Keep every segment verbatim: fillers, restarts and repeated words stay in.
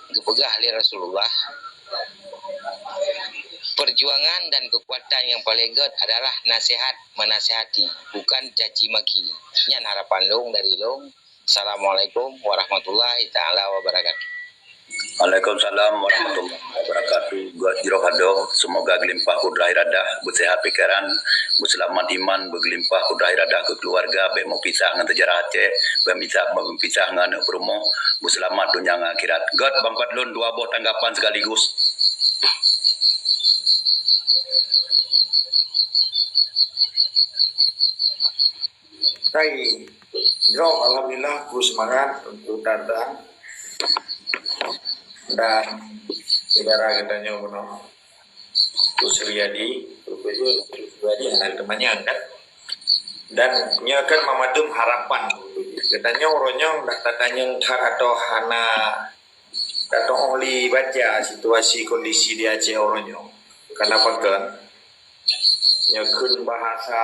Geupeugah lé Rasulullah, perjuangan dan kekuatan yang paling gét adalah nasihat menasihati, bukan caci maki. Nyan harapan lôn dari lôn. Assalamualaikum warahmatullahi taala wabarakatuh. Waalaikumsalam warahmatullahi wabarakatuh. Gét jroh adoh, semoga geulimpah kudrah iradah, beuseuhat pikeran, beuseulamat iman, beugeulimpah kudrah iradah keu keuluwarga, bék meupisah ngon seujarah Aceh, bék misah, bék meupisah ngon aneuk peurumoh, beuseulamat donya ngon akhirat. Gét, bang Fadlun, dua boh tanggapan sekaligus. Hai, jroh, alhamdulillah, ku seumangat untuk datang. Dan saudara geutanyoe bunoe, Teungku Suryadi, Teungku Suryadi hana teumanyang kan? Dan nyoe kan mamandum harapan. Geutanyoe uroe nyoe dak tatanyong that atau hana, dak teu'oh lé baca situasi kondisi di Aceh uroe nyoe. Kenapa kan? Nyoe kheun bahasa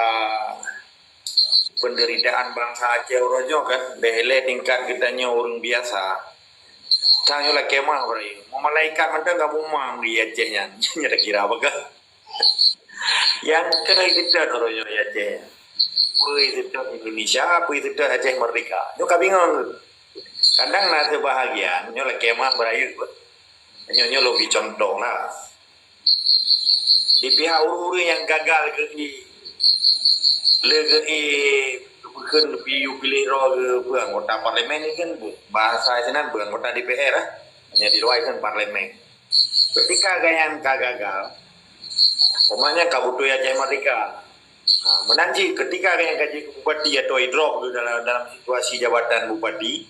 penderitaan bansa Aceh uroe nyoe kan, bék lé tingkat geutanyoe ureuëng biasa. Tanyoe lakée meu'ah beurai. Malaikat mantong ka bumang di Aceh nyan. Nyan kira apa kah? Nyang keuneuk seutôt uroe nyoe di Aceh. Peue seutôt Indonesia, peue seutôt Aceh Merdeka. Nyoe ka bingung. Kadang na seubahagian, nyoe lakée meu'ah beurai. Nyoe, nyoe lôn bri contoh lah. Di pihak ureuëng-ureuëng nyang gagal geuh i, le geuh i, geubeukeun geupiyue piléh droe geuh beu anggota parlemen ni kan, beu, bahasa sinan beu anggota D P R, eh. Hanya di luwa kan parlemen. Ketika gobnyan ka gagal, umpamanya ka beutôi Aceh Merdeka. Ha, meunan cit ketika gobnyan ka jeuet bupati atau i-drop geuh dalam, dalam situasi jabatan bupati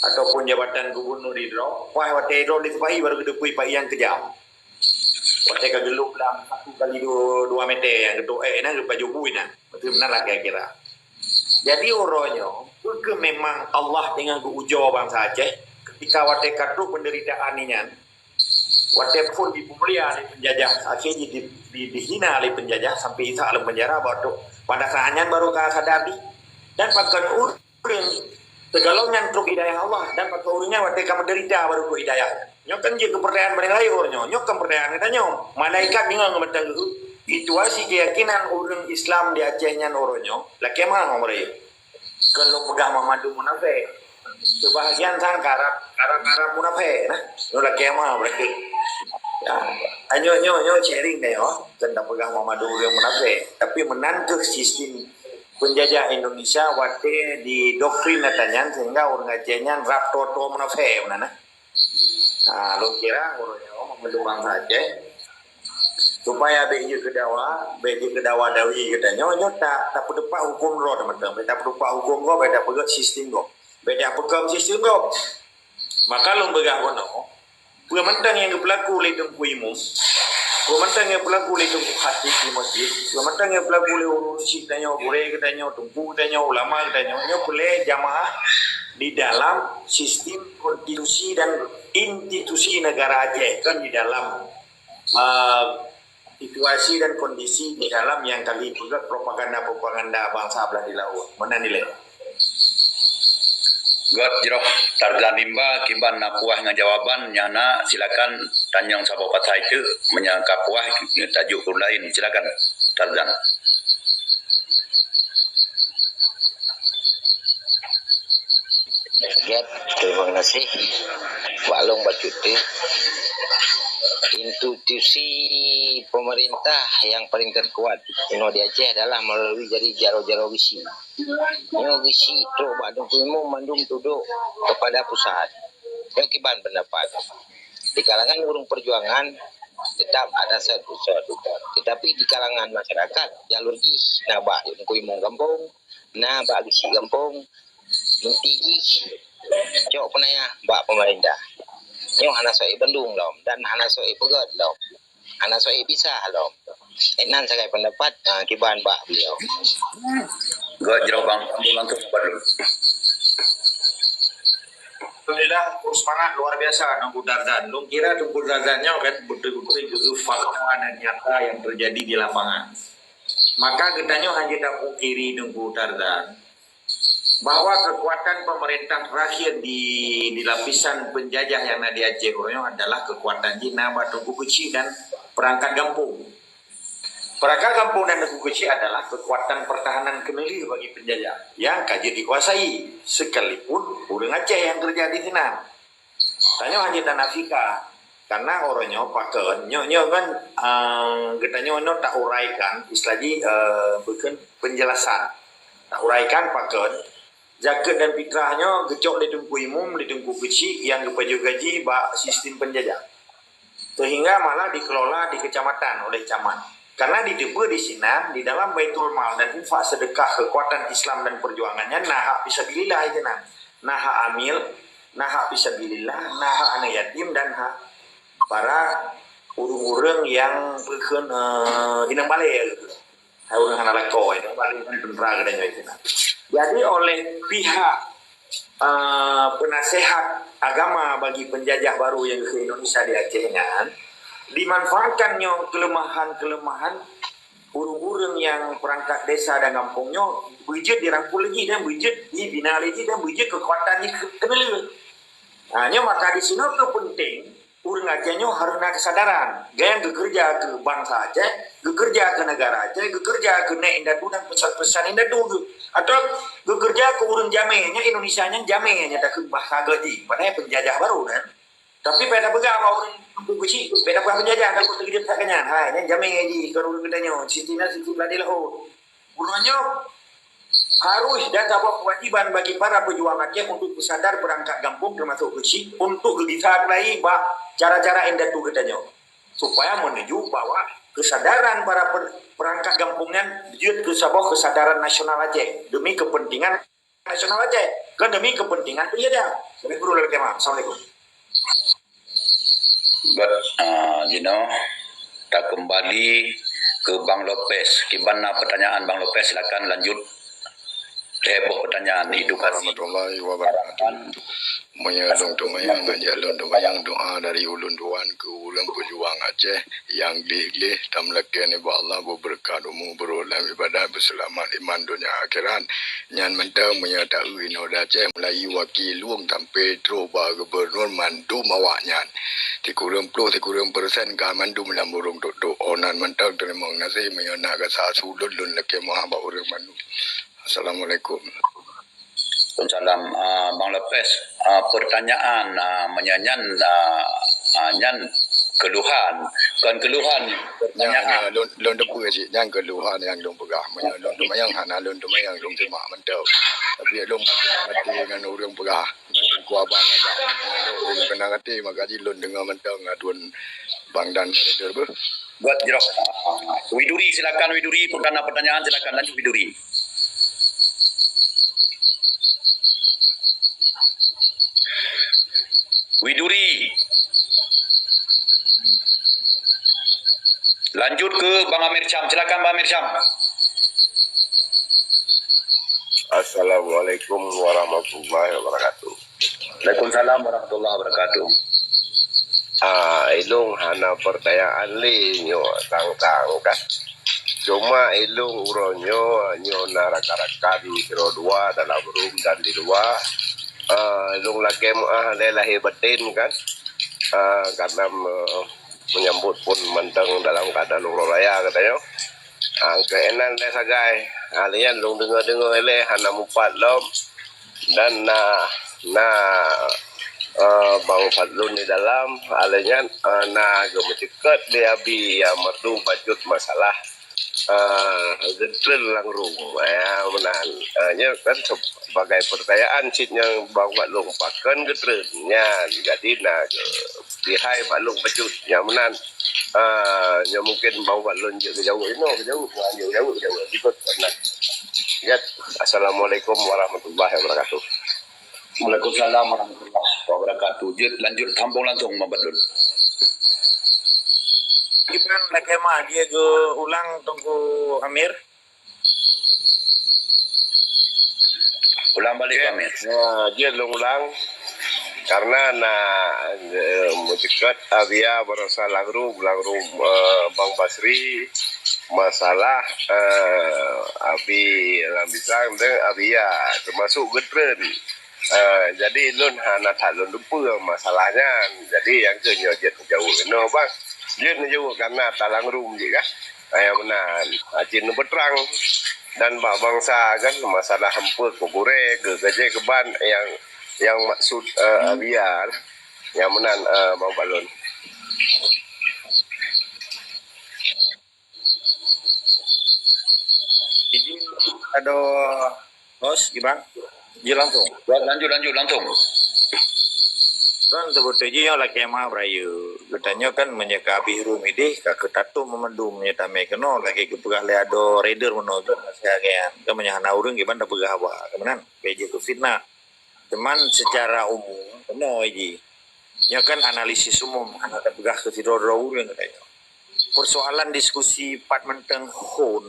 ataupun jabatan gubernur i-drop, pas watée i-drop di sipahi baru geuteupeue sipahi nyang keujam. Watée ka geulôb lam satu kali dua, dua meter nyang geutoh ék na geupajoh bui na. Beutôi meunan lah kira-kira. Jadi uroe nyoe, peu kheueh memang Allah teungoh geu-ujoe bansa Aceh ketika watée ka trok penderitaan nyan, watée phon dipeumulia lé penjajah, akhé jih di, di, dihina lé penjajah sampai isak lam penjara baru pada saat nyan baru ka sadar di. Dan pakon ureuëng teugalom nyan trok hidayah Allah dan pakon ureuëng nyan watée ka meuderita baru trok hidayah. Nyoe kan jeuet keu peurtanyaan bareng laén uroe nyoe. Nyoe kan peurtanyaan geutanyoe. Malaikat bingung ngon mantong geuh. Situasi keuyakinan ureuëng Islam di Aceh nyan uroe nyoe lakée meu'ah uroe nyoe. Kon lôn peugah mamandum munafék. Seubahagian sang karab, karab-karab munafék nah. Nyoe lakée meu'ah berarti. Ya. Nyoe, nyoe, nyoe sharing deh, oh. Kon tapeugah mamandum ureuëng munafék. Tapi meunan kheueh sistem penjajah Indonesia watée didoktrin ata nyan sehingga ureuëng Aceh nyan rab toe-toe munafék meunan nah. Nah, lôn kira uroe nyoe mamandum bansa Aceh supaya bék jeuet keu dawa, bék jeuet keu dawa dawi geutanyoe, nyoe ta, tapeuteupat huköm droe teuma-teuma, bék tapeuteupat huköm gob, bék tapeugét sistem gob, bék tapeugét sistem gob. Maka lôn peugah bunoe, peue mantong nyang geupeulaku lé Teungku Imum, peue mantong nyang geupeulaku lé Teungku Khatib di masjid, peue mantong nyang geupeulaku lé ureuëng syik tanyoe, gurée geutanyoe, teungku geutanyoe, ulama geutanyoe, nyoe peureulée jamaah di dalam sistem konstitusi dan institusi negara Aceh, kan di dalam, uh, situasi dan kondisi di dalam nyang ka lheueh peugét propaganda-propaganda bansa blah di laôt. Meunan ilée. Gét jroh Tarzan Rimba, kiban na puas ngon jawaban nyang na, silakan tanyong saboh pasai teuk, meunyoe ka puas tajok keu laén. Silakan Tarzan. Gét, terima kasih. Bak lôn bacut teuk, institusi pemerintah yang paling terkuat inoe di Aceh adalah melalui dari jaroe-jaroe geuchik. Nyoe geuchik trok bak Teungku Imum mandum tudok kepada pusat. Nyoe kiban pendapat. Di kalangan ureuëng perjuangan tetap ada satu-satu. Tetapi di kalangan masyarakat, jalur jih na bak Teungku Imum gampông, na bak geuchik gampông, inti jih cok peunayah bak pemerintah. Nyoe hana soe bandum lom dan hana soe peugét lom. Hana soe pisah lom. Inan sagai pendapat, ah, kiban bak beliau. Gét jroh bang, langsung bak dulu. Alhamdulillah, semangat luar biasa Teungku Tarzan. Lôn kira Teungku Tarzan nyoe kan betul-betul geu fakta dan nyata yang terjadi di lapangan. Maka geutanyoe hana tapungkiri Teungku Tarzan. bahwa kekuatan pemerintah terakhir di, di lapisan penjajah yang na di Aceh uroe nyoe adalah kekuatan jih na bak Teungku Keuchik dan perangkat gampông. Perangkat gampông dan Teungku Keuchik adalah kekuatan pertahanan keuneulheueh bagi penjajah yang ka jeuet dikuasai, sekalipun ureuëng Aceh nyang keureuja di sinan. Tanyoe hana tanafikan, karena uroe nyoe pakon, nyoe, nyoe kan, eh, geutanyoe nyoe tauraikan, istilah jih, eh, bukon penjelasan. Tauraikan pakon, zakat dan fitrah nyoe geucok lé Teungku Imum, lé Teungku Keuchik nyang geupajoh gaji bak sistem penjajah. Sehingga malah dikelola di kecamatan oleh camat. Karena diteupeue di sinan, di dalam Baitul Mal dan infak sedekah kekuatan Islam dan perjuangan nyan na hak fisabilillah di sinan. Na hak amil, na hak fisabilillah, na hak aneuk yatim dan hak para ureuëng-ureuëng nyang peukheun, eh, inong balè. Hai ureuëng hana lakoe, inong balè, teuntara geutanyoe di sinan. Jadi oleh pihak, eh, penasehat agama bagi penjajah baru nyang keu Indonesia di Aceh nyan, dimanfaatkan nyoe kelemahan-kelemahan ureuëng-ureuëng nyang perangkat desa dan gampông nyoe beujeuet dirangkul lé jih dan beujeuet dibina lé jih dan beujeuet kekuatan jih keu-, keuneulheueh. Ha, nyoe maka di sinoe keu penting ureuëng Aceh nyoe harôh na keusadaran. Gaya geukeureuja keu bansa Aceh, geukeureuja keu negara Aceh, geukeureuja keu nèk indatu dan peusan-peusan indatu geuh. Atawa geukeureuja keu ureuëng jamé, nyan Indonesia nyan jamé nyan takheun bahasa geuh jih. Padahai penjajah baru kan. Tapi pada peugah bak ureuëng Teungku Keuchik, pada peugah penjajah takot teugeudeup that nyan. Hai, nyan jamé jih keu ureuëng geutanyoe. Sistem nyan sistem ladé laôt. Uroe nyoe harôh dan saboh keuwajéban bagi para peujuang Aceh untuk peusadar peurangkat gampông teumasok Keuchik untuk geugisa keulai bak cara-cara indatu geutanyoe, supaya meunuju bahwa keusadaran para per-, peurangkat gampông nyan jeuet keu saboh keusadaran nasional Aceh demi keupeuntingan nasional Aceh, kon demi keupeuntingan peunjajah. Kami guru lalakée meu'ah. Assalamualaikum. Buet, ah, jinoe, takeumbali keu Bang Lopez. Kiban na peutanyaan Bang Lopez, silakan lanjut. Lhèe boh peutanyaan, edukasi. Warahmatullahi wabarakatuh. Meunyoe lôn teumanyong, jak lôn teumanyong doa dari ulôn tuan keu ureuëng peujuang Aceh nyang gleh-gleh, tameulakée nibak Allah beubeureukat umu, beuroh lam ibadat, beuseulamat iman donya akhirat. Nyan mantong meunyoe taeu inoe di Aceh, mulai wakil lueng sampai troh bak gubernur mandum awaknyan. Sikureueng ploh, sikureueng persen ka mandum lam burông tok-tok. Oh nan mantong teurimong gaséh meunyoe na gasa su lôn, lôn lakée meu'ah bak ureuëng mandum. Assalamualaikum. Waalaikumsalam. Ah, Bang Lopez, ah, pertanyaan, ah, meunyoe nyan, ah, ah, nyan keluhan, kon keluhan, nyan, pertanyaan. Nyan, lôn, lôn teupeue cit, nyan keluhan nyang lôn peugah. Meunyoe lôn teumanyong, hana lôn teumanyong, lôn teumak mantong. Tapi lôn meukeunong até ngon ureuëng peugah, ngon Teungku Abang ajak. Lôn meukeunong até, maka jih lôn deungoe mantong ngon Tuan Bang dan moderator beuh. Buet jroh. Widuri, silakan Widuri, kana pertanyaan, silakan lanjut Widuri. Widuri. Lanjut ke Bang Amir Syam. Silakan Bang Amir Syam. Assalamualaikum warahmatullahi wabarakatuh. Waalaikumsalam warahmatullahi wabarakatuh. Ah, ilôn hana pertanyaan lé nyoe tang-tang kan. Cuma ilôn uroe nyoe, nyoe na rakan-rakan sidroe dua dalam rum dan di luwa. Ah, ilôn lakée meu'ah lé lahé baten kan. Ah, karena me-, menyambut pun mantong dalam keadaan uroe raya geutanyoe. Ah, keunan lé sagai. Ah, lé nyan lôn deungoe-deungoe lé hana mupat lom. Dan na, na, eh, Bang Fadlun di dalam, alèh nyan, eh, na geumeuceukeut lé Abi nyang meutu bacut masalah, eh, geutreun lam rum. Eh, meunan. Eh, nyan kan sebagai pertanyaan cit nyang Bang Fadlun pakon geutreun nyan. Jadi na ge-, lihai Fadlun bacut. Nyan meunan. Ah, nyoe mungkin Bang Fadlun jeuet geujaweueb inoe, geujaweueb, geujaweueb, geujaweueb. Ikot, nah. Ya, assalamualaikum warahmatullahi wabarakatuh. Waalaikumsalam warahmatullahi wabarakatuh. Jeuet lanjut sambong langsung, Bang Fadlun. Kiban lakée meu'ah, dia geuulang Teungku Amir. Ulang balik, Bang Amir. Ya, jeuet lôn ulang. Karena na, eh, meuceukeut Abi baroesa lam rum, lam rum, eh, Bang Basri. masalah, eh, Abi Lam Pisang dan Abi Ya, termasuk Getren. Eh, jadi lôn hana that lôn lupa masalah nyan. Jadi nyang keu nyoe jeuet neujaweueb inoe bang. Jeuet neujaweueb karena talang rum jih kah. Ayah meunan, Aceh neubeutrang dan bak bangsa kan masalah hampa kugure ke gaje keban yang yang maksud eh, Abi Ya. Nyang meunan eh, bang Balon. Izin adoe host, Ibang. Jih langsung. Lanjut, lanjut, langsung. Kan sebetul jih nyoe lakée ma beurayeuk. Geutanyoe kan meunyoe ka habéh rum idéh, ka keu tatom meumandum meunyoe tamé keunoe lagée geupeugah lé adoe raider meunoe tu nasihat geuyan. Kan meunyoe hana ureuëng kiban tapeugah haba. Keumenan, bèk jeuet keu fitnah. Cuman secara umum, keunoe jih. Nyoe kan analisis umum, hana tapeugah keu sidroe-droe ureuëng geutanyoe. Persoalan diskusi pat mantong hon,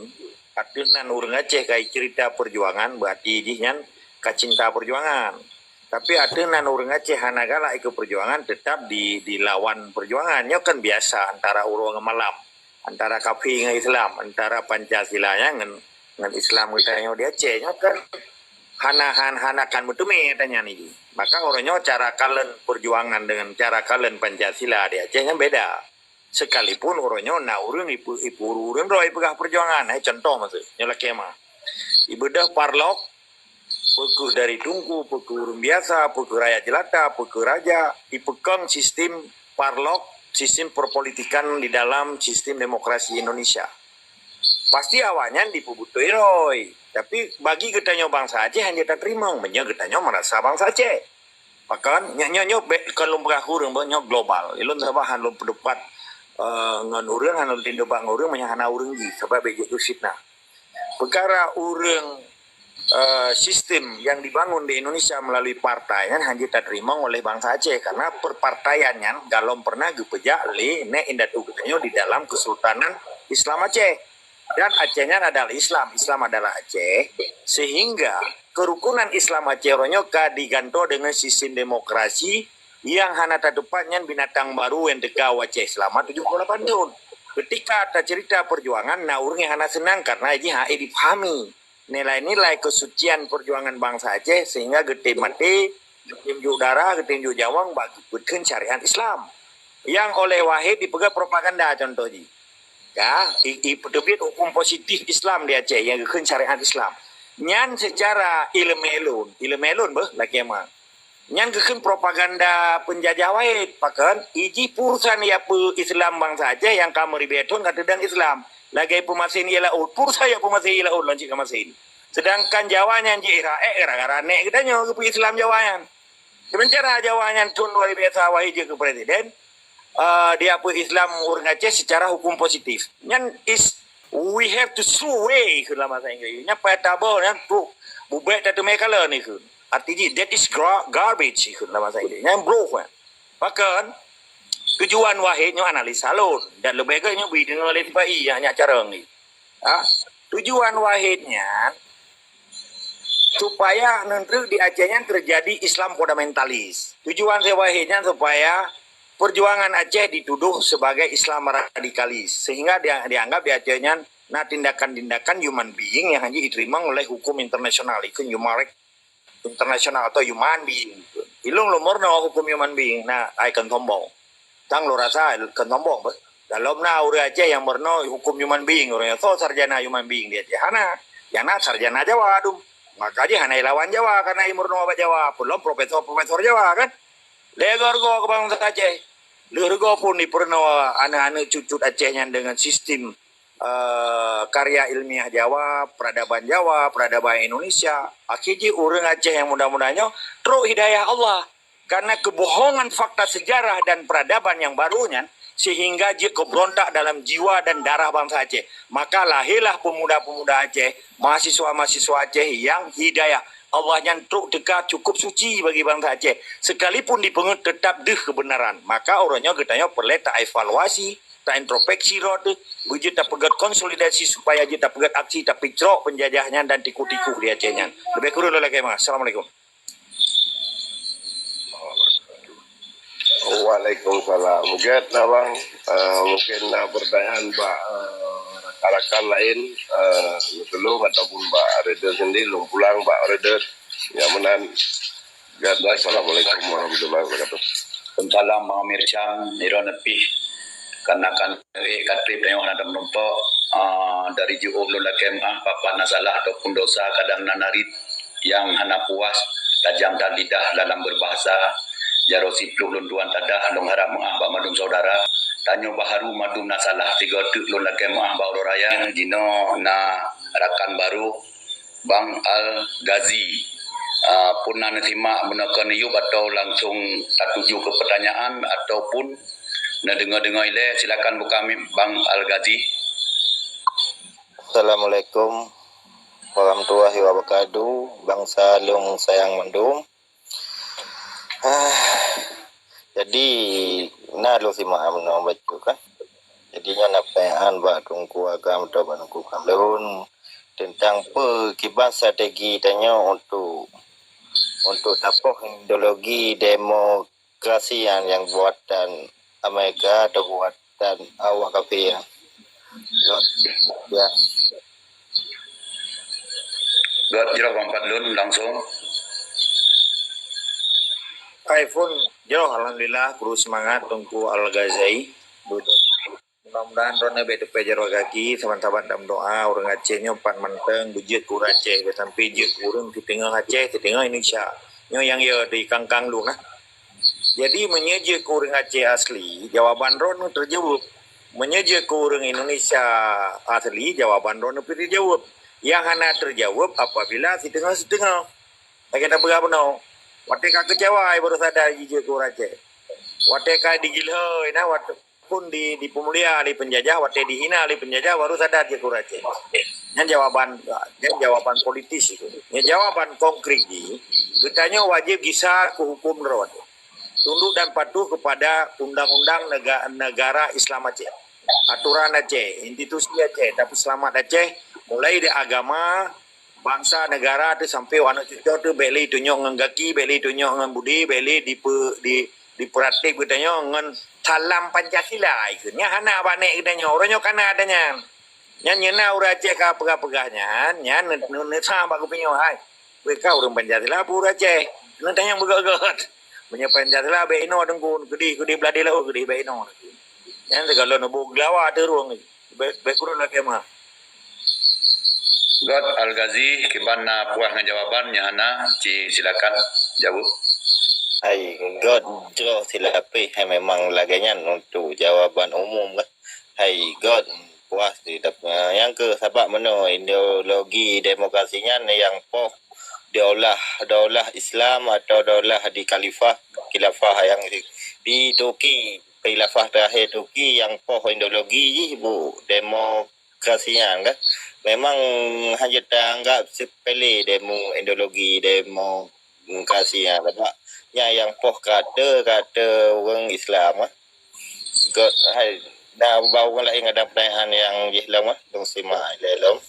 ateueh nan ureuëng Aceh ka cerita perjuangan, berarti jih nyan ka cinta perjuangan. Tapi ateueh nan ureuëng Aceh hana galak ikut perjuangan, tetap di, dilawan perjuangan. Nyoe kan biasa antara uroe ngon malam, antara kafé ngon Islam, antara Pancasila nyan ngon, ngon Islam geutanyoe di Aceh. Nyoe kan hana, hana, hana kan meuteumé geutanyoe nyoe. Maka uroe nyoe cara kalon perjuangan dengan cara kalon Pancasila di Aceh nyan beda. Sekalipun uroe nyoe na ureuëng ipe-, ipeureuëng droe ipeugah perjuangan. Hai contoh maksud, nyoe lakée ma. Ibeudôh parlok, peu kheueh dari teungku, peu kheueh ureuëng biasa, peu kheueh rakyat jelata, peu kheueh raja, ipeukong sistem parlok, sistem perpolitikan di dalam sistem demokrasi Indonesia. Pasti awaknyan dipeubutôi roi. Tapi bagi geutanyoe bangsa Aceh hana tateurimong meunyoe geutanyoe merasa bangsa Aceh. Pakon, nyoe, nyoe, nyoe bèk kon lôn peugah ureuëng, bah, nyoe global. Ilôn saban han lôn peudebat eh, ngon ureuëng, han lôn tindobat ngon ureuëng meunyoe hana ureuëng jih, sabab bèk jeuet keu fitnah. Peukara ureuëng eh, sistem yang dibangun di Indonesia melalui partai nyan hana jeuet tateurimong oleh bangsa Aceh karena perpartaian nyan galom pernah geupeujak lé nèk indatu geutanyoe di dalam Kesultanan Islam Aceh. Dan Aceh nyan adalah Islam, Islam adalah Aceh, sehingga kerukunan Islam Aceh uroe nyoe ka digantoe dengan sistem demokrasi yang hana tateupat nyan binatang baru yang teuka u Aceh selama tujuh puluh lapan tahun. Ketika tacerita perjuangan, na ureuëng nyang hana seunang karena jih hana dipahami nilai-nilai kesucian perjuangan bangsa Aceh sehingga geutem maté, geutem juk darah, geutem juk nyawöng bak geupeutheun syariat Islam. Yang oleh Wahid dipeugah propaganda contoh jih. Ya, i, i, peuteubiet hukum positif Islam di Aceh yang geukheun syariat Islam. Nyan secara ileumèe lôn, ileumèe lôn beuh lakée ma. Nyan geukheun propaganda peunjajah Wahid, pakon iji peue urusan ya peu Islam bangsa Aceh yang ka meuribèe thon ka teudong Islam. Lagèe peumasen ié laôt, peue urusan ya peumasen ié laôt lôn cit ka masen. Sedangkan Jawa nyan ji Israel gara-gara nèk geutanyoe geupeu Islam Jawa nyan. Sementara Jawa nyan thon luar biasa Wahid jeuet keu presiden, eh, dia peu Islam ureuëng Aceh secara hukum positif. Nyan is we have to throw away kheun lam bahasa Inggris. Nyan payah taboh nyan trok bubek tateumé kalon ni kheun. Arti jih that is gra- garbage kheun lam bahasa Inggris. Nyan broh kan. Pakon tujuan Wahid nyoe analisa lôn dan leubeh gét nyoe bri deungoe lé sipai nyang nyak carông ni. Ha? Tujuan Wahid nyan supaya neutreuk di Aceh nyan terjadi Islam fundamentalis. Tujuan si Wahid nyan supaya perjuangan Aceh dituduh sebagai Islam radikalis sehingga dia, dianggap di Aceh nyan na tindakan-tindakan human being yang hanya diterima oleh hukum internasional, ikut human rights internasional atau human being. Ilung lumur na hukum human being na ai kan sombong. Tang lôn rasa kan sombong beh. Dalam na ureuëng Aceh yang meurunoe hukum human being, ureuëng so sarjana human being di Aceh hana. Yang na sarjana Jawa dum. Maka jih hana lawan Jawa karena imeurunoe bak Jawa. Pulom profesor-profesor Jawa kan. Lego-lego ke bangsa Aceh. Lego pun dipeurunoe anak-anak cucut Aceh yang dengan sistem eh, karya ilmiah Jawa, peradaban Jawa, peradaban Indonesia. Akhir jih ureuëng Aceh yang muda-muda nyoe trok hidayah Allah. Karena kebohongan fakta sejarah dan peradaban yang baru nyan sehingga jeuet keu berontak dalam jiwa dan darah bangsa Aceh. Maka lahirlah pemuda-pemuda Aceh, mahasiswa-mahasiswa Aceh yang hidayah Allah nyan trok teuka cukup suci bagi bangsa Aceh. Sekalipun dipeungeut tetap deuh kebenaran. Maka uroe nyoe geutanyoe peureulée taevaluasi, taintrospeksi rot, beujeuet tapeugét konsolidasi supaya jeuet tapeugét aksi tapicrok peunjajah nyan dan tiku-tiku di Aceh nyan. Leubeh kureueng lôn lakée meu'ah. Assalamualaikum. Waalaikumsalam. Mungkin abang uh, mungkin na pertanyaan bak uh, rakan laén, eh, neutulông ataupun bak order sendiri, lôn pulang bak order. Nyang meunan, Assalamualaikum warahmatullahi wabarakatuh. Salam Bang Amir Chan, droeneuh pih. Karena kan, eh, ka trép tanyoe hana tameurumpok, ah, dari jiôh lôn lakée meu'ah, pat-pat na salah ataupun dosa kadang na narit nyang hana puas, tajam that lidah dalam berbahasa, jaroe siploh lôn tuan tadah, lôn harab meu'ah bak mandum saudara, tanyoe baharu mandum na salah, sigoe teuk lôn lakée meu'ah bak uroe raya, jinoe na rakan baru, Bang Al Ghazi. Ah, peue na neusimak bunoe keu neuyueb atawa langsong tatuju keu peutanyaan ataupun neudeungoe-deungoe ilée, silakan buka mic Bang Al Ghazi. Assalamualaikum warahmatullahi wabarakatuh. Bansa lôn sayang mandum. Ah, jadi, na lôn simak meunoe bacut kan. Jadi, nyan na peutanyaan bak Teungku Agam atau bak Teungku Khalun tentang peue kiban strategi tanyoe untuk, untuk tapoh ideologi demokrasi nyan nyang buatan Amerika atau buatan awak kafé. Ya. Göt jroh Bang Fadlun langsong. Hai phôn jroh, alhamdulillah, kru seumangat Teungku Al Ghazai. Mudah-mudahan droeneuh bék teupée jaroe gaki, saban-saban tameudoa, ureuëng Aceh nyoe pat mantong beujeuet keu ureuëng Aceh, bék sampoe jeuet keu ureuëng siteungoh Aceh, siteungoh Indonesia. Nyoe nyang yo di kangkang lôn nah. Jadi, meunyoe jeuet keu ureuëng Aceh asli, jawaban droeneuh teujaweueb. Meunyoe jeuet keu ureuëng Indonesia asli, jawaban droeneuh pih teujaweueb. Nyang hana teujaweueb apabila siteungoh-siteungoh. Lagée tapeugah bunoe, watée ka keucewa, baru sadar jijeuet keu ureuëng Aceh. Watée ka digilhôi, nah, watée pun di, dipeumulia lé peunjajah, watée dihina lé peunjajah, baru sadar jeuet keu ureuëng Aceh. Nyan jawaban, nyan jawaban politis itu. Nyan jawaban konkret jih, geutanyoe wajéb gisa keu huköm droe. Tunduk dan patuh kepada undang-undang nega-, negara Islam Aceh, aturan Aceh, institusi Aceh, tapi selamat Aceh, mulai di agama, bansa, negara tu sampai aneuk cucoe tu bék lé tunyok ngon gaki, bék lé tunyok ngon budi, bék lé dipe-, di, dipeuratéb geutanyoe ngon salam Pancasila ikheun. Nyan hana bak nek geutanyoe, uroe nyoe kana ada nyan. Nyan nyeuna ureuëng Aceh ka peugah-peugah nyan, nyan ne-, ne-, neusah bak geupinyuh hai. Wéh ka ureuëng Pancasila peue ureuëng Aceh? Neutanyong beugöt-göt. Meunyoe Pancasila bék inoe teungku, keudeh, keudeh bladé laôt, keudeh bék inoe. Nyan sigohlom neuboh geulawa teurong, bék, bék kureueng lakée meu'ah. Göt Al Ghazi, kiban na puas ngon jawaban nyang hana, ci silakan jaweueb. Hai, göt jroh silapeh, hai memang lagée nyan untuk jawaban umum kan. Hai göt, puas di dap-, nyang keu sabab meunoe ideologi demokrasi nyan nyang poh daulah, daulah Islam atau daulah di khalifah, khilafah nyang di, di Turki, khilafah terakhir Turki nyang poh ideologi jih bu demokrasi nyan kan. Memang hana tanggap sepele demo ideologi demo Meuka siang, sabab nyan nyang poh kata, kata ureuëng Islam, ah. Göt, hai, na bak ureuëng laén ada peutanyaan nyang jih lom, ah. Lôn simak ilée lom.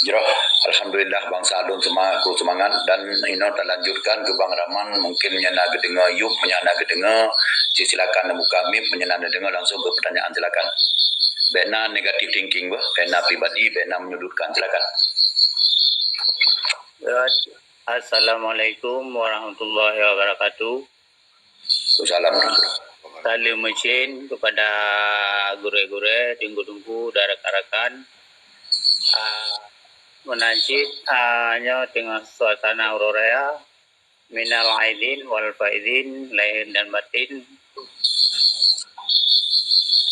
Jroh, alhamdulillah, bansa lôn seumangat, kru seumangat, dan inoe talanjutkan keu Bang Rahman, mungkin nyang na geudeungoe yup, nyang na geudeungoe, ci silakan neubuka mic, nyang na neudeungoe langsung keu peutanyaan silakan. Bék na negative thinking beuh, bék na pribadi, bék na menyudutkan, silakan. Assalamualaikum warahmatullahi wabarakatuh. Waalaikumsalam warahmatullahi wabarakatuh. Salam mesin kepada gurée-gurée, teungku-teungku, dan rakan-rakan. Ah, meunan cit, ah, nyoe teungoh suasana uroe raya, minal aidin wal faizin, lahir dan batin.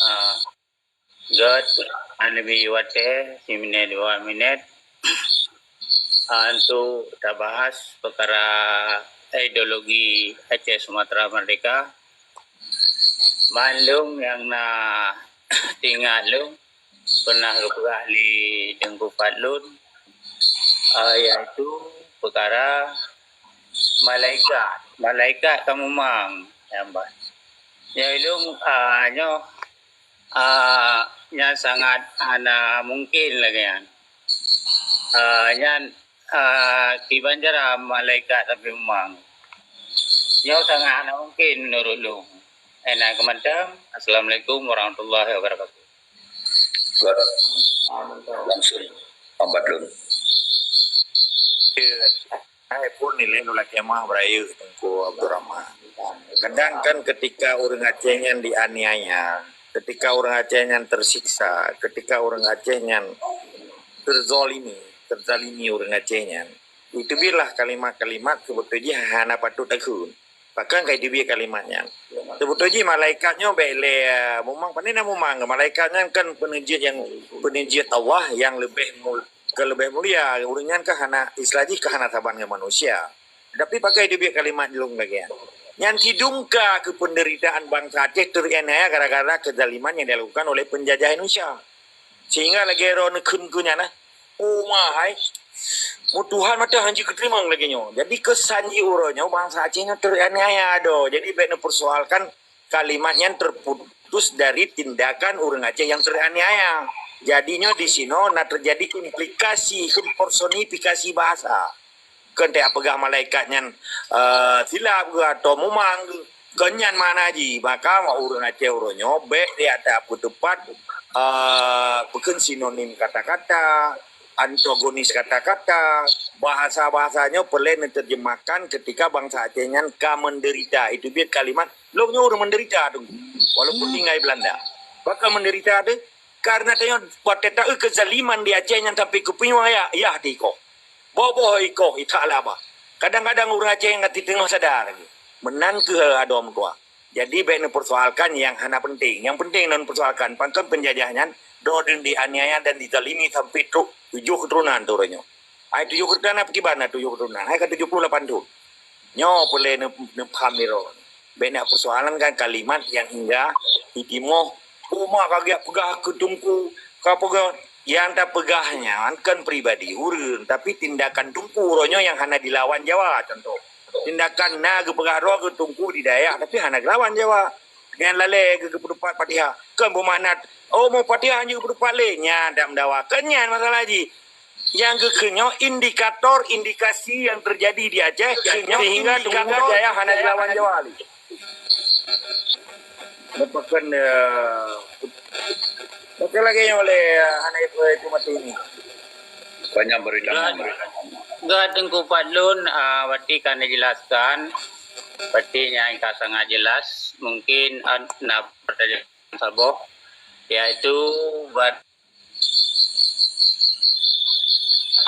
Ah, Göt, hana bi watée, siminét dua minét, ah, untuk tabahas peukara ideologi Aceh Sumatera Merdeka. Mandum nyang na teuingat lôn, pernah geupeugah lé Teungku Fadlun, ah, yaitu peukara malaikat. Malaikat ka mumang, nyang ban. Nyoe lôn, ah, nyoe Ah, nyan sangat hana mungkin lagée nyan. Ah, nyan, ah, kiban cara malaikat tapi mumang. Nyoe sangat hana mungkin meunurot lôn. Hana keumantong. Assalamualaikum warahmatullahi wabarakatuh. Langsung lambat lôn. Hai pun nilai nulak kemah berayeuk Teungku Abdul Rahman. Kadang kan ketika ureuëng Aceh nyan dianiaya, ketika ureuëng Aceh nyan tersiksa, ketika ureuëng Aceh nyan terzalimi, terzalimi ureuëng Aceh nyan. Itu biarlah kalimat-kalimat sebetul jih hana patut takheun. Pakon ka itu biar kalimat nyan. Sebetul jih malaikat nyoe baik lé mumang, pandai na mumang, malaikat nyan kan peuneujiet yang peuneujiet Allah yang lebih mul, ke lebih mulia. Ureuëng nyan kan hana istilah jih kan hana saban ngon manusia. Tapi pakai dibiet kalimat lôn lagée nyan. Nyan sidungka keu penderitaan bangsa Aceh teraniaya gara-gara kezaliman yang dilakukan oleh penjajah Indonesia. Sehingga lagée roh neukheun keu nyan nah. Oh mahai. Mu Tuhan mata hanji keuteurimong lagée nyoe. Jadi kesan jih uroe nyoe bangsa Aceh nyoe teraniaya do. Jadi baik neupersoalkan kalimat nyan terputus dari tindakan ureuëng Aceh yang teraniaya. Jadinya di sinoe na terjadi implikasi personifikasi bahasa. Kon teupeugah malaikat nyan uh, silap ke atau mumang ke. Kon nyan makna jih. Maka ureuëng Aceh uroe nyoe bek di atas peuteupat uh, bukan sinonim kata-kata, antagonis kata-kata, bahasa-bahasanya perlu diterjemahkan ketika bangsa Aceh nyan ka menderita. Itu biar kalimat Lôn nyoe ureuëng menderita tu. Walaupun tinggai Belanda. Pakon menderita tu? Karena tanyoe watée taeu kezaliman di Aceh nyan sampai keupinyueng ya, ya di ikoh. Boh-boh ikoh itak laba. Kadang-kadang ureuëng Aceh ngat teungoh sadar. Meunan keu adom tua. Jadi baik neupersoalkan yang hana penting. Yang penting non persoalkan pakon penjajah nyan do dianiaya dan dizalimi sampai trok tujuh keturunan tu uroe nyoe. Ai tujuh keturunan apa kiban tujuh keturunan? Hai ka tujuh puluh lapan tu. Nyoe peureulée neupaham niro. Bena persoalan kan kalimat yang hingga itimoh uma kagiak peugah ke tungku ka peugah yang tak peugah nyan kan pribadi ureuëng tapi tindakan tungku uroe nyoe yang hana dilawan Jawa contoh. Tindakan na geupeugah roh ke tungku di dayah tapi hana gelawan Jawa. Dengan lalée ke geupeudeupat Fatihah. Kan bermakna oh mau Fatihah hanya geupeudeupat lé. Nyan dak mendawa. Kan nyan masalah jih. Yang geukheun nyoe indikator, indikasi yang terjadi di Aceh sehingga indikator Jawa hana dilawan Jawa lé. Merupakan uh, bukan lagi yang oleh uh, anak ibu itu mati ini. Banyak berita. Enggak, Teungku Fadlun uh, berarti kan dijelaskan berarti yang sangat jelas mungkin uh, nak pertanyaan saboh yaitu buat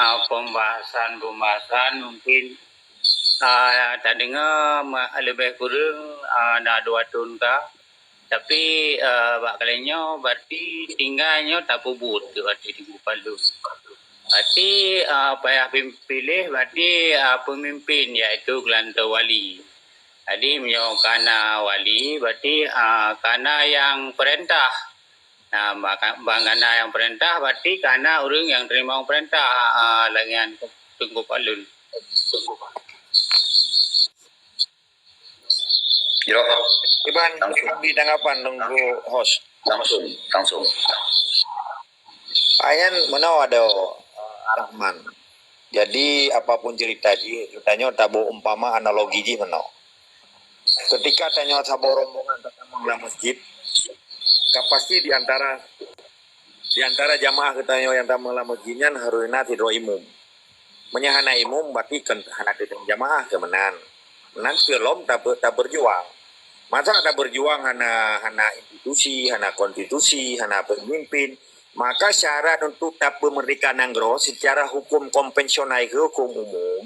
uh, pembahasan-pembahasan mungkin uh, tak dengar lebih kurang uh, dah dua tahun kah. Tapi uh, bak kali nyoe berarti tinggai nyoe tapeubuet ke berarti di Gupalun. Berarti uh, payah pilih berarti uh, pemimpin iaitu gelantoe wali. Jadi meunyoe kana wali berarti uh, kana yang perintah. Nah, bang kana yang perintah berarti kana ureuëng yang terima perintah uh, lagian Teungku Fadlun. Yo. Iban, langsung. Beri tanggapan Teungku host. Langsung, langsung. Ayan meunoe ada uh, Rahman. Jadi apapun cerita jih, tanyoe tabu umpama analogi jih meunoe. Ketika tanyoe saboh rombongan tatamong lam masjid, ka pasti di antara di antara jamaah geutanyoe nyang tamong lam masjid nyan harus na sidroe imum. Meunyoe hana imum, berarti kan hana teutang jamaah keu meunan. Meunan keu lom tabe- tabeurjuang. Masa tabeurjuang hana hana institusi, hana konstitusi, hana pemimpin, maka syarat untuk tapeumerdeka nanggroe secara hukum konvensional ke hukum umum,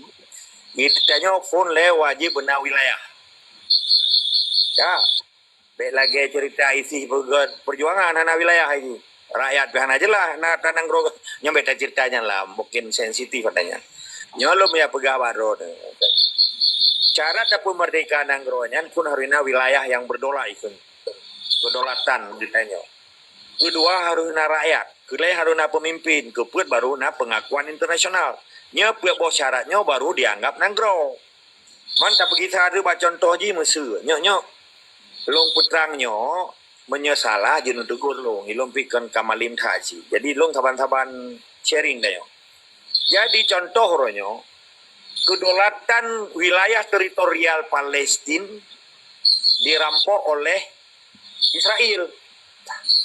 itu tanyoe phon lé wajib beuna wilayah. Ya, Bék lagée cerita isi peugét perjuangan hana wilayah lagi. Rakyat pih hana jeulaih na tanang groe. Nyoe bék tacerita nyan lah, mungkin sensitif katanya. Nyoe lom ya peugah baroe. Cara tapeumerdeka nanggroe nyan pun harus na wilayah yang berdaulat ikun. Kedaulatan geutanyoe. Kedua harus na rakyat. Keulhée harus na pemimpin. Keupeuet baru na pengakuan internasional. Nyoe peuet boh syarat nyoe baru dianggap nanggroe. Man tapeugisa deuh bak contoh jih meuseu. Nyok-nyok. Lôn peutrang nyoe meunyoe salah jeuet neutegur lôn. Ilôn pih kon kamalim that cit. Jadi lôn saban-saban sharing tanyoe. Jadi contoh uroe nyoe, kedaulatan wilayah teritorial Palestin dirampok oleh Israel.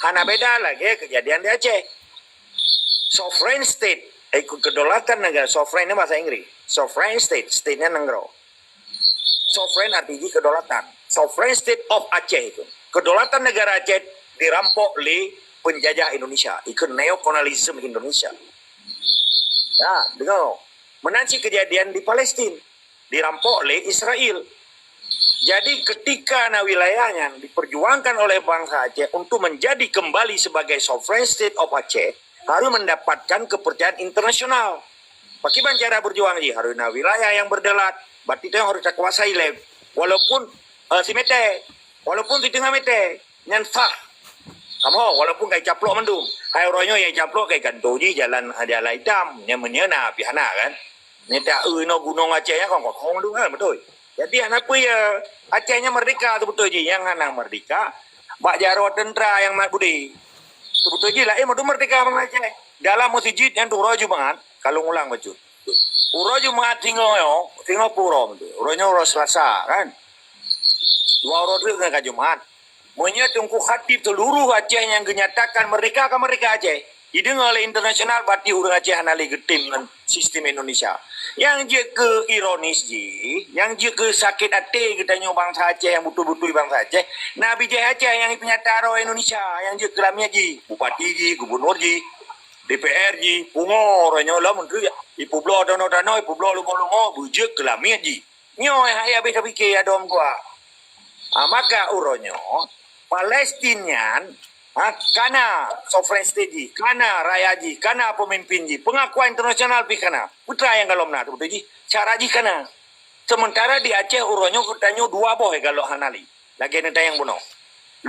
Hana beda lagée kejadian di Aceh. Sovereign state, eh, kedaulatan negara, sovereign ni bahasa Inggris. Sovereign state, state-nya nanggroe. Sovereign arti jih kedaulatan. Sovereign state of Aceh itu. Kedaulatan negara Aceh dirampok lé penjajah Indonesia, ikut neokolonialisme Indonesia. Nah, dengar. Meunan cit kejadian di Palestin, dirampok lé Israel. Jadi ketika na wilayah nyan diperjuangkan oleh bangsa Aceh untuk menjadi kembali sebagai sovereign state of Aceh, harus mendapatkan kepercayaan internasional. Pakiban cara berjuang jih, harus na wilayah yang berdaulat, berarti tu harus takuasai lé, walaupun, eh, si mete, walaupun si teungoh mete, nyan sah. Kamoe walaupun kai caplok mandum, hai uroe nyoe nyang caplok kai gantoe jih jalan, jalan itam, nyan meunyoe na pih hana kan. Nyan tak eu inoe gunong Aceh nyan kong kong mandum kan, beutôi. Jadi hana peue ya, Aceh nyan merdeka teubeutôi jih, nyang hana merdeka bak jaroe teuntara nyang mat budi. Teubeutôi jih laén mandum merdeka bang Aceh. Dalam meuseujid nyan tu uroe Jumaat, ka lôn ulang bacut. Uroe Jumaat singoh nyoe, singoh pue uroe tu. Uroe nyoe uroe Selasa kan. Dua uroe teuk ka Jumaat. Meunyoe Teungku Khatib seuluruh Aceh nyang geunyatakan merdeka ka merdeka Aceh, jideungoe lé internasional, berarti ureuëng Aceh hana lé geutem ngon sistem Indonesia. Nyang jeuet keu ironis jih, nyang jeuet keu sakét até geutanyoe bansa Aceh nyang beutôi-beutôi bansa Aceh, na bijéh Aceh nyang peunyata droe Indonesia, nyang jeuet keu lamiet jih, bupati jih, gubunur jih, D P R jih, pungo uroe nyoe lom menteri, ipeubloe tanoh-tanoh, ipeubloe lumo-lumo, beujeuet keu lamiet jih. Nyoe hai habéh tapike ya dom gua. Ha, maka uroe nyoe, Palestin nyan, ha, kana sovereign state jih, kana rakyat jih, kana pemimpin jih, pengakuan internasional pih kana. Peue nyang galom na teubeutôi jih, syarat jih kana. Sementara di Aceh uroe nyoe geutanyoe dua boh galok hana lé. Lagée neutanyong bunoe.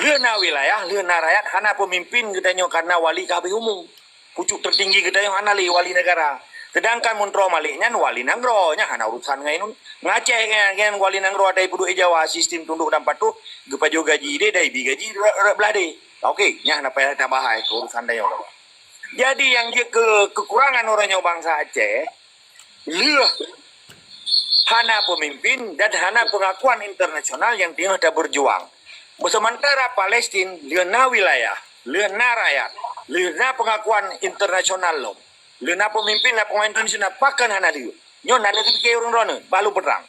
Lheueh na wilayah, lheueh na rakyat, hana pemimpin geutanyoe karena wali ka habéh umu. Pucuk tertinggi geutanyoe hana lé wali negara. Sedangkan meuntroe Malik nyan wali nanggroe, nyan hana urusan ngon, ngon Aceh nyan, nyan wali nanggroe dari peuduek Jawa, sistem tunduk dan patuh, geupajoh gaji deh, dari bi gaji rot, rot blah deh. Oke, nyan hana payah tabahai keu urusan tanyoe. Jadi nyang jeuet keu kekurangan uroe nyoe bansa Aceh, lheueh hana pemimpin dan hana pengakuan internasional nyang teungoh taberjuang. Sementara Palestin lheueh na wilayah, lheueh na rakyat, lheueh na pengakuan internasional lom, lheueh na pemimpin, na pengakuan internasional, pakon hana lheueh. Nyoe na lheueh pike ureuëng droeneuh, balu perang.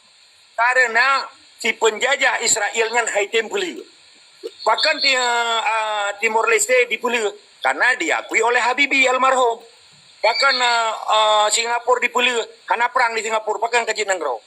Karena si penjajah Israel nyan hai tem peulheueh. Pakon ti, uh, Timor Leste dipeulheueh? Karena diakui oleh Habibie almarhum. Pakon, uh, uh, Singapura dipeulheueh? Hana perang di Singapura, pakon ka jeuet nanggroe?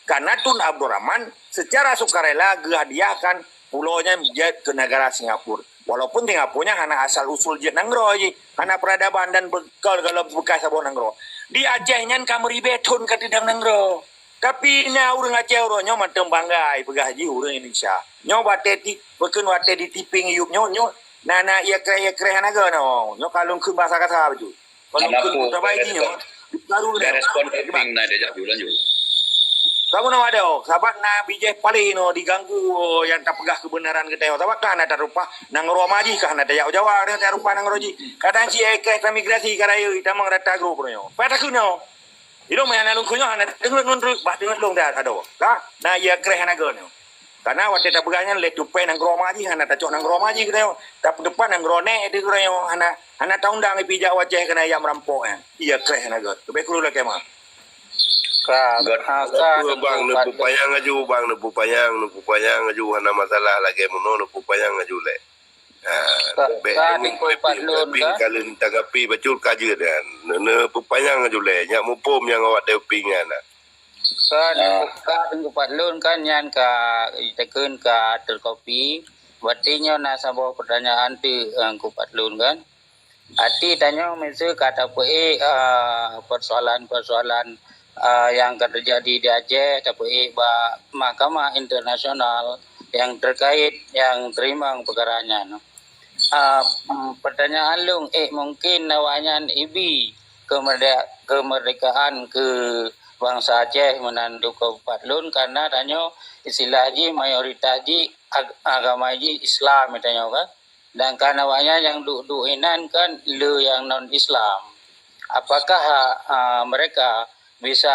Karena Tun Abdul Rahman secara sukarela geuhadiahkan pulo nyan jeuet keu negara Singapura. Walaupun Singapura nyan hana asal usul jeuet nanggroe jih, hana peradaban dan bekal galom bekas saboh nanggroe. Di Aceh nyan ka meuribée thon ka teudong nanggroe. Tapi na ureuëng Aceh uroe nyoe mantong bangga ipeugah jih ureuëng Indonesia. Nyoe watée ti, bukon watée di tiping yup nyoe, nyoe na, na ia kreh, ia kreh hana geuh nyoe. Nyoe ka lôn kheun bahasa kasa bacut. Ka lôn kheun keu tabai jih nyoe. Baru dah. Respon tiping na diajak jula jula. Kamu nama ada, sahabat na bijéh paléh nyoe diganggu nyang tapeugah kebenaran geutanyoe. Sahabat ka hana tarupah, nanggroe ma jih ka hana tajak Jawa, hana tarupah nanggroe jih. Kadang si eh kreh transmigrasi ka rayeuk, tamong rata grup nyoe. Pada keu nyoe. Ilong meuhana lôn kheun nyoe hana teungeut lôn treuk, bah teungeut lôn dah adoe. Ka? Na ia kreh hana geuh nyoe. Karena watée tapeugah nyan lé tupée nanggroe ma jih, hana tacok nanggroe ma jih geutanyoe. Tapeuteupat nanggroe nèk di geutanyoe, hana, hana taundang ipijak u Aceh keunan jak meurampok nyan. Ia kreh hana geuh. Leubeh kureueng lakée ma. Ka, Gata ha, ka, bang, neupupanyang aju, bang, neupupanyang, neupupanyang aju, hana masalah lagée meunoe, neupupanyang aju lé. Ha, ka, bèk ka, Teungku Pat Lôn, ka lheueh tanggapi bacut ka jeuet nyan. Neupupanyang aju lé, nyak muphom nyang awak teupieng nyan. Ka, Teungku Pat Lôn kan nyan ka jiteukheun ka terkopi. Berarti nyoe na saboh pertanyaan teuk, eh, Teungku Pat Lôn kan. Até tanyoe miseue ka tapeuék, ah, persoalan-persoalan, ah, nyang ka teujadi di Aceh, tapeuék bak mahkamah internasional nyang terkait nyang teurimong peukara nyan. Ah, pertanyaan lôn, ék mungken awaknyan ibi keumerde-, keumeurdekaan keu bansa Aceh meunan Teungku Pat Lôn, karena tanyoe istilah jih mayoritas jih ag-, agama jih Islam tanyoe kan. Sedangkan awaknyan nyang duek-duek inan kan le nyang non-Islam. Apakah, ah, mereka bisa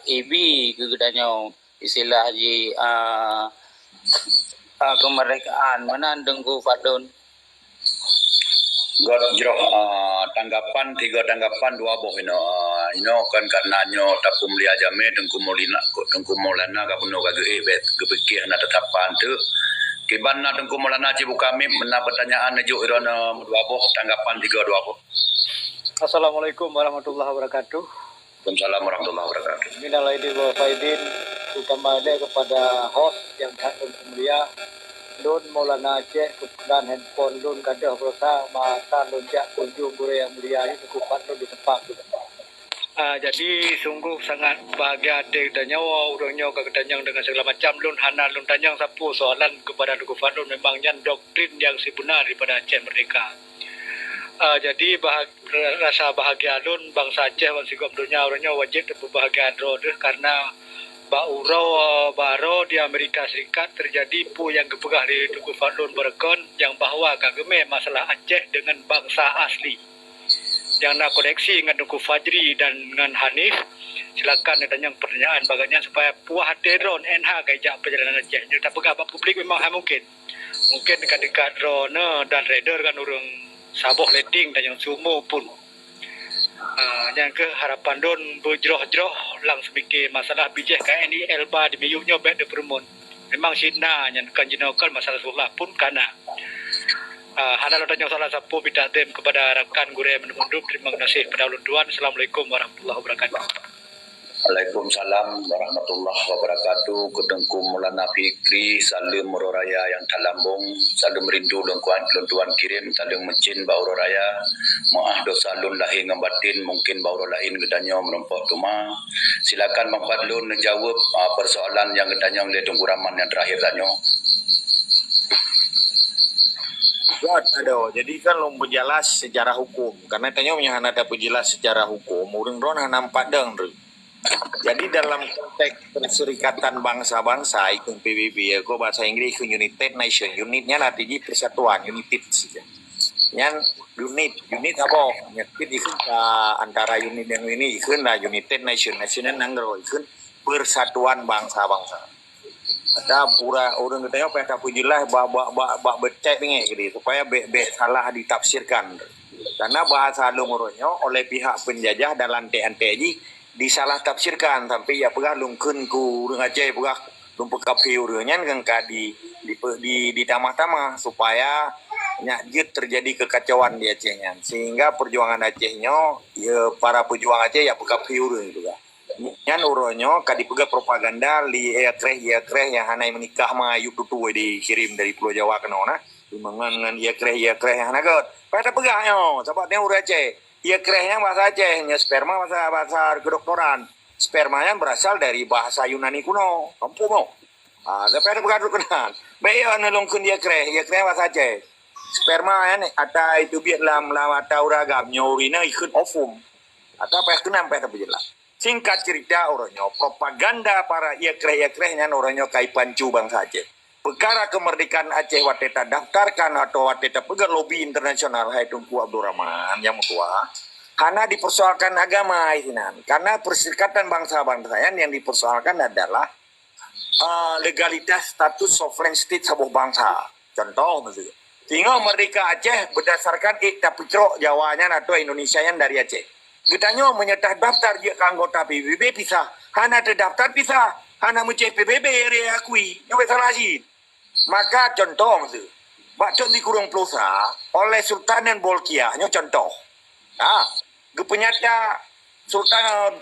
ibi keu geutanyoe istilah jih, ah, ah, kemerdekaan meunan Teungku Pat Lôn? Göt jroh, ah, tanggapan, tiga tanggapan dua boh inoe. Ah, inoe kan karena nyoe tapeumulia jamé Teungku Maulina, Teungku Maulana Gubernur ka geuék bèk geupike hana teusapan teuk. Kiban na Teungku Maulana jibuka mic, na pertanyaan neujok droeneuh dua boh, tanggapan tiga dua boh. Assalamualaikum warahmatullahi wabarakatuh. Waalaikumsalam warahmatullahi wabarakatuh. Minal aidin wal faidin, terutama lé kepada host yang sangat mulia. Lôn Maulana Aceh, kebetulan handphone lôn gadôh beurasa, masa lôn jak kunjung gurée nyang mulia nyoe, teukupat lôn di teumpat. Ah, jadi sungguh sangat bahagia até geutanyoe, ureuëng nyoe ka geutanyong dengan segala macam. Lôn hana lôn tanyong sapeue soalan kepada Teungku Fadlun, memang nyan doktrin yang sebenar daripada Aceh Merdeka. Ah, jadi bahag-, rasa bahagia lôn, bansa Aceh bansigom donya uroe nyoe wajéb teupeubahagia droe deuh, karena bak uroe baroe di Amerika Serikat teujadi peue nyang geupeugah lé Teungku Fadlun baroekon nyang bahwa ka geumé masalah Aceh deungon bansa asli. Nyang na koneksi ngon Teungku Fajri dan ngon Hanif, silakan neutanyong pertanyaan bagai nyan supaya puah até droe N H ka ijak peujalanan Aceh. Nyoe tapeugah bak publik memang hai mungkin. Mungkin dekat-dekat droeneuh dan raider kan ureuëng saboh letting dan nyang seumu pun. Ah, nyan keuh harapan lôn beujroh-jroh lam seumike masalah bijéh K N I Elba di miyueb nyoe bèk dipeurumun. Memang cit na nyan kan jinoe kan masalah sekolah pun kana. Ah, hana lôn tanyong salah sapeue, mita tem kepada rakan gurée meundup-meundup. Terima kasih pada ulôn tuan. Assalamualaikum warahmatullahi wabarakatuh. Waalaikumsalam warahmatullahi wabarakatuh. Keu Teungku Maulana Fikri, saleuem uroe raya nyang talambong, saleuem rindu lôn kuat lôn tuan kirém, saleuem meucén bak uroe raya. Meuáh dosa lôn lahé ngon batin, mungkin bak uroe laén geutanyoe meurumpok teuma. Silakan Bang Fadlun neujaweueb, ah, persoalan nyang geutanyong lé Teungku Rahman nyang terakhir tanyoe. Kuat, aduh. Jadi kan lôn peujelas secara hukum. Karena tanyoe meunyoe hana tapeujelas secara hukum, ureuëng droen hana meupadang tu. Jadi dalam konteks Perserikatan Bangsa-Bangsa, ikheun P B B, ya, ko bahasa Inggris ikheun United Nation. Unit nyan arti jih persatuan, united saja. Nyan unit, unit saboh. Nyan ikheun ka antara unit dan ini, ikheun lah United Nation. Nation nyan nanggroe, ikheun persatuan bangsa-bangsa. Ada pura ureuëng geutanyoe payah tapeujeulaih bak, bak, bak, bak becek bingeh jadi supaya bèk, bèk salah ditafsirkan. Karena bahasa lôn uroe nyoe oleh pihak penjajah dan lanték-anték jih disalah tafsirkan sampai ya peugah lôn kheun keu ureuëng Aceh, peugah lôn peukafé ureuëng nyan kan ka di, di, di, ditamah-tamah supaya nyak jeuet terjadi kekacauan di Aceh nyan. Sehingga perjuangan Aceh nyoe, ya, para pejuang Aceh ya peukafé ureuëng peugah. Nyan uroe nyoe ka dipeugah propaganda lé Ia Kreh, Ia Kreh nyang hana meunikah ma, yub tutue dikirém dari Pulo Jawa keunoe na. Ngon, ngon Ia Kreh, Ia Kreh nyang hana göt. Payah tapeugah nyoe, sabab nyoe ureuëng Aceh. Ia Kreh nyan bahasa Aceh, nyoe sperma bahasa, bahasa kedokteran. Sperma nyan berasal dari bahasa Yunani kuno. Kampung mo. Ah, tapi ada peugah keunan. Bèk yo neulong kheun Ia Kreh, Ia Kreh bahasa Aceh. Sperma nyan ata itu biet lam, lam ata ureuëng agam nyoe urina ikheun ovum. Ata payah keunan payah tapeujeulaih. Singkat cerita, uroe nyoe propaganda para Ia Kreh, Ia Kreh nyan uroe nyoe ka ipancu bansa Aceh. Peukara kemerdekaan Aceh watée tadaftarkan atau watée tapeugah lobi internasional, hai Teungku Abdul Rahman nyang meutuah, hana dipersoalkan agama di sinan. Karena Perserikatan Bangsa-Bangsa nyan yang dipersoalkan adalah, ah, legalitas status sovereign state saboh bansa. Contoh miseue, singoh merdeka Aceh berdasarkan ék tapeucrok Jawa nyan atau Indonesia nyan dari Aceh. Geutanyoe meunyoe tadaftar jeuet keu anggota P B B pisah, hana tadaftar pisah, hana meucéh P B B diakui. Nyoe salah cit. Maka contoh miseue, bak thon sikureueng ploh sa oleh Sultan Bolkiah, nyoe contoh. Ha, geupeunyata Sultan,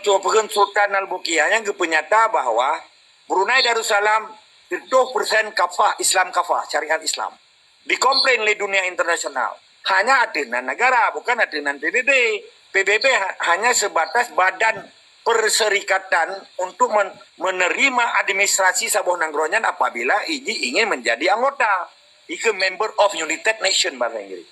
Sultan Al-Bolkiah nyan geupeunyata bahwa Brunei Darussalam seratus persen kafah, Islam kafah, syariat Islam. Dikomplain lé dunia internasional. Hanya ateueh nan negara, bukan ateueh nan P B B. P B B ha-, hanya sebatas badan perserikatan untuk men-, menerima administrasi saboh nanggroe nyan apabila iji ingin menjadi anggota. Ikheun member of United Nation bahasa Inggris.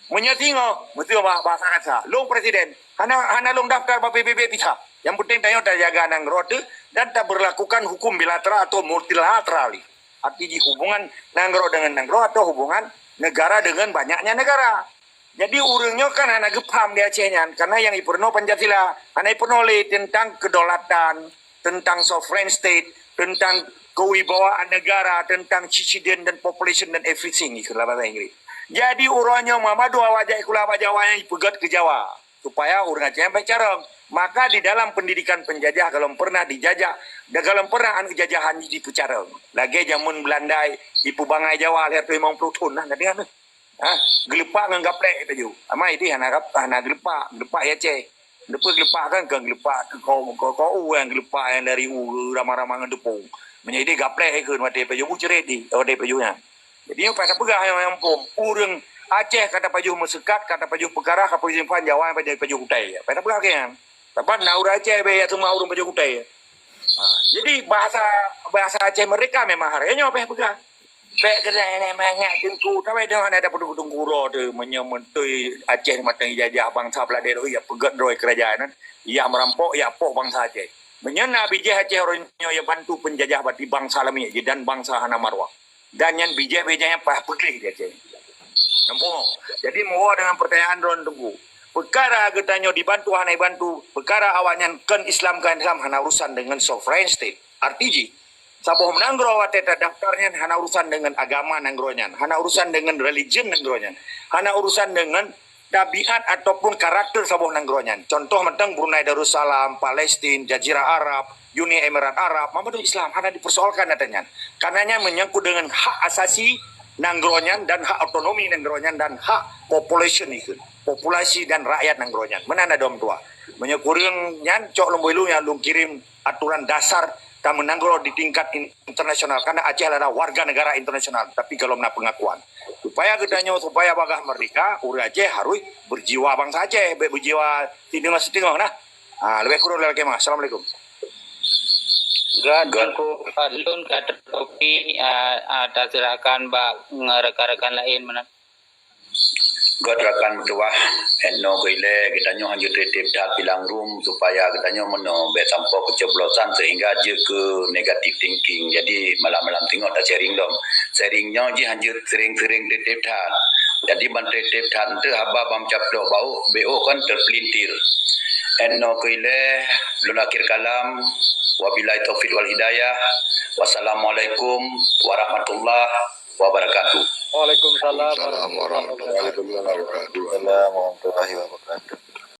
Meunyoe singoh, meusti bah-, bahasa kasa, lôn presiden, hana, hana lôn daftar bak P B B pisah. Yang penting tanyoe tajaga nanggroe teuh dan taberlakukan hukum bilateral atau multilateral. Arti jih hubungan nanggroe dengan nanggroe atau hubungan negara dengan banyaknya negara. Jadi ureuëng nyoe kan hana geupaham di Aceh nyan, karena yang ipeurunoe Pancasila, hana ipeurunoe lé tentang kedaulatan, tentang sovereign state, tentang kewibawaan negara, tentang citizen dan population dan everything, ikheun lam bahasa Inggris. Jadi uroe nyoe meumadua awak jak sikula bak Jawa nyan ipeugét keu Jawa, supaya ureuëng Aceh nyan beucarông. Maka di dalam pendidikan penjajah golom pernah dijajah, dan golom pernah aneuk jajahan jih jipeucarông. Lagée jameun Beulanda ipeubangai Jawa lhée reutôh limong ploh thon nah, ka deungoe. Ha, geuleupak ngon gaplek taju. Ama ideh hana gap-, hana geuleupak, geuleupak ya Aceh. Depe geuleupak kan, kan geuleupak keu kau, kau, kau nyang geuleupak nyang dari u ramah-ramah ngon tepung. Meunyoe ideh gaplek ikheun watée paju bu ceret di, watée paju nyan. Jadi nyang paih tapeugah nyang, nyang pom, ureuëng Aceh ka tapajoh meuseukat, ka tapajoh peukarah, ka tapajoh simpan Jawa nyang pajoh, pajoh kutai. Paih tapeugah lagée nyan. Saban na ureuëng Aceh beh ya teuma ureuëng pajoh kutai. Ha, jadi bahasa, bahasa Aceh merdeka memang hari nyoe paih peugah. Bék keuneuk mangat teungku, tapi dah hana ada peudong-peudong guro tu, meunyoe meuntui Aceh mantong jajah bansa Beulanda, ya peugét droe keurajeuen nyan, ya meurampok, ya poh bansa Aceh. Meunyoe na bijéh Aceh uroe nyoe ya bantu peunjajah bati bansa lamiet jih dan bansa hana maruah. Dan nyan bijéh-bijéh nyang paih peugleh di Aceh. Nampak? Jadi meuwoe dengan pertanyaan droen teungku. Peukara geutanyoe dibantu hana dibantu, peukara awaknyan kon Islam kon Islam hana urusan dengan sovereign state. Arti jih, saboh nanggroe watée tadaftar nyan hana urusan dengan agama nanggroe nyan, hana urusan dengan religion nanggroe nyan, hana urusan dengan tabiat ataupun karakter saboh nanggroe nyan. Contoh mantong Brunei Darussalam, Palestin, Jazirah Arab, Uni Emirat Arab, mandum Islam hana dipersoalkan ata nyan. Karena nyan menyangkut dengan hak asasi nanggroe nyan dan hak otonomi nanggroe nyan dan hak population ikheun, populasi dan rakyat nanggroe nyan. Meunan na dua meutuah. Meunyoe kureueng nyan cok lom boh ilong nyang lôn kirim aturan dasar tameunanggroe di tingkat in-, internasional, karena Aceh adalah warga negara internasional, tapi golom na pengakuan. Supaya geutanyoe, supaya bagah merdeka, ureuëng Aceh harus berjiwa bangsa Aceh, bék berjiwa sineueng-sineueng nah. Ha, lebih kurang lagi mah. Assalamualaikum. Gad, Gad. Aku Fadlun ka terkopi, ah, ah, taserahkan bak rekan-rekan lain mana. Gét rakan meutuwah, 'et noe keu ilée geutanyoe hanjeuet trép-trép that bilang rum supaya geutanyoe meunoe bék sampoe keucoblosan seuhingga jeuet keu negative thinking. Jadi malam-malam teungoh ta-sharing lom. Sharing nyoe jih hanjeuet sering-sering trép-trép that. Jadi ban trép-trép that eunteuk haba ban meucaplok bauk, B O kan terpelintir. 'Et noe keu ilée, lôn akhir kalam. Wabillahi taufiq wal hidayah. Wassalamualaikum warahmatullahi wabarakatuh. Waalaikumsalam Waalaikumsalam warahmatullahi wabarakatuh. Waalaikumsalam warahmatullahi wabarakatuh.